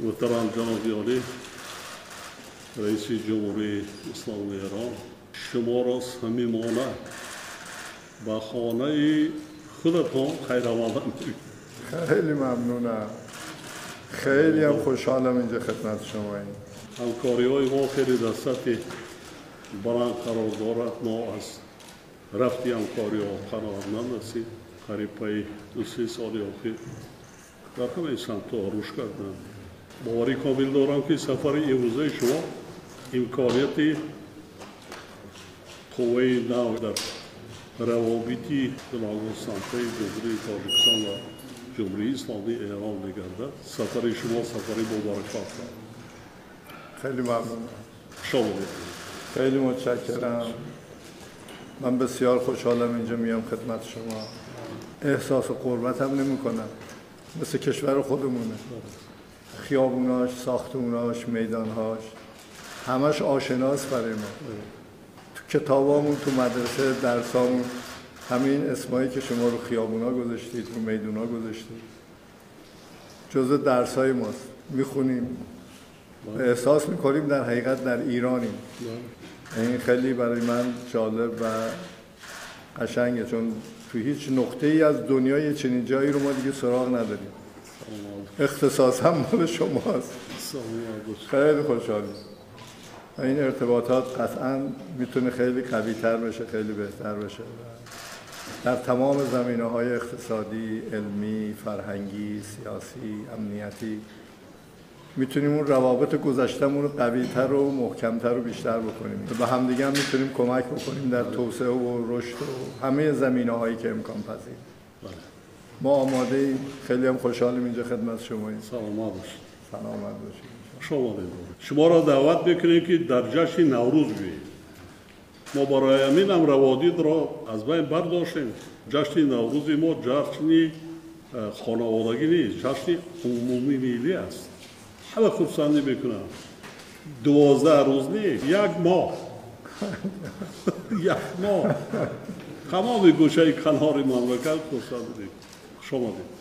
محترم جناب عالی رئیس جمهوری اسلامی ایران، شما را صمیمانه به خانه خودتان خیر آمدید. خیلی ممنونم، خیلی هم خوشحالم اینجا خدمت شماییم. همکاری های ما خیلی در سطح بلند قرار دارد. ما از رفتی همکاری ها قناعتمند هستیم. قریب پای 2-3 سال اخیر در همه سمت ها رشد کردند. باوری کامل دارم که سفر امروزه شما امکانیت قوه نو در روابط گوناگون سمت‌های جمهوری تاجیکستان و جمهوری اسلامی ایران می‌گردد. سفر شما سفری مبارک. خیلی ممنونم. شما خیلی متشکرم. من بسیار خوشحالم اینجا میام خدمت شما. احساس غربت هم نمی کنم، مثل کشور خودمونه. خیابوناش، ساختموناش، میدانهاش، همش آشناس برای ما. تو کتابامون، تو مدرسه، درسامون، همین اسمایی که شما رو خیابونا گذاشتید، رو میدونا گذاشتید، جزء درسای ماست. میخونیم، احساس میکنیم در حقیقت در ایرانیم. این خیلی برای من جالب و قشنگه، چون تو هیچ نقطه ای از دنیای چنین جایی رو ما دیگه سراغ نداریم. اختصاص هم مال شماست. خیلی خوشحالیم. و این ارتباطات قطعاً میتونه خیلی قوی تر بشه، خیلی بهتر بشه در تمام زمینه‌های اقتصادی، علمی، فرهنگی، سیاسی، امنیتی. میتونیم اون روابط گذشته‌مون رو قوی‌تر و محکم‌تر و بیشتر بکنیم. به همدیگه هم میتونیم کمک بکنیم در توسعه و رشد و همه زمینه‌هایی که امکان پذیر. ما آماده ایم، خیلی هم خوشحالیم اینجا خدمت شماییم. سلامت باشید. سلامت باشید. شما را دعوت میکنیم که در جشن نوروز بیایید. ما برای همین هم روادید را از بین برداشتیم. جشن نوروز ما جشن خانوادگی نیست، جشن عمومی ملی است. همه خرسندی میکنن. 12 روز نیست، یک ماه. یک ماه تمام گوشه کنار مملکت خرسندی. شما دید.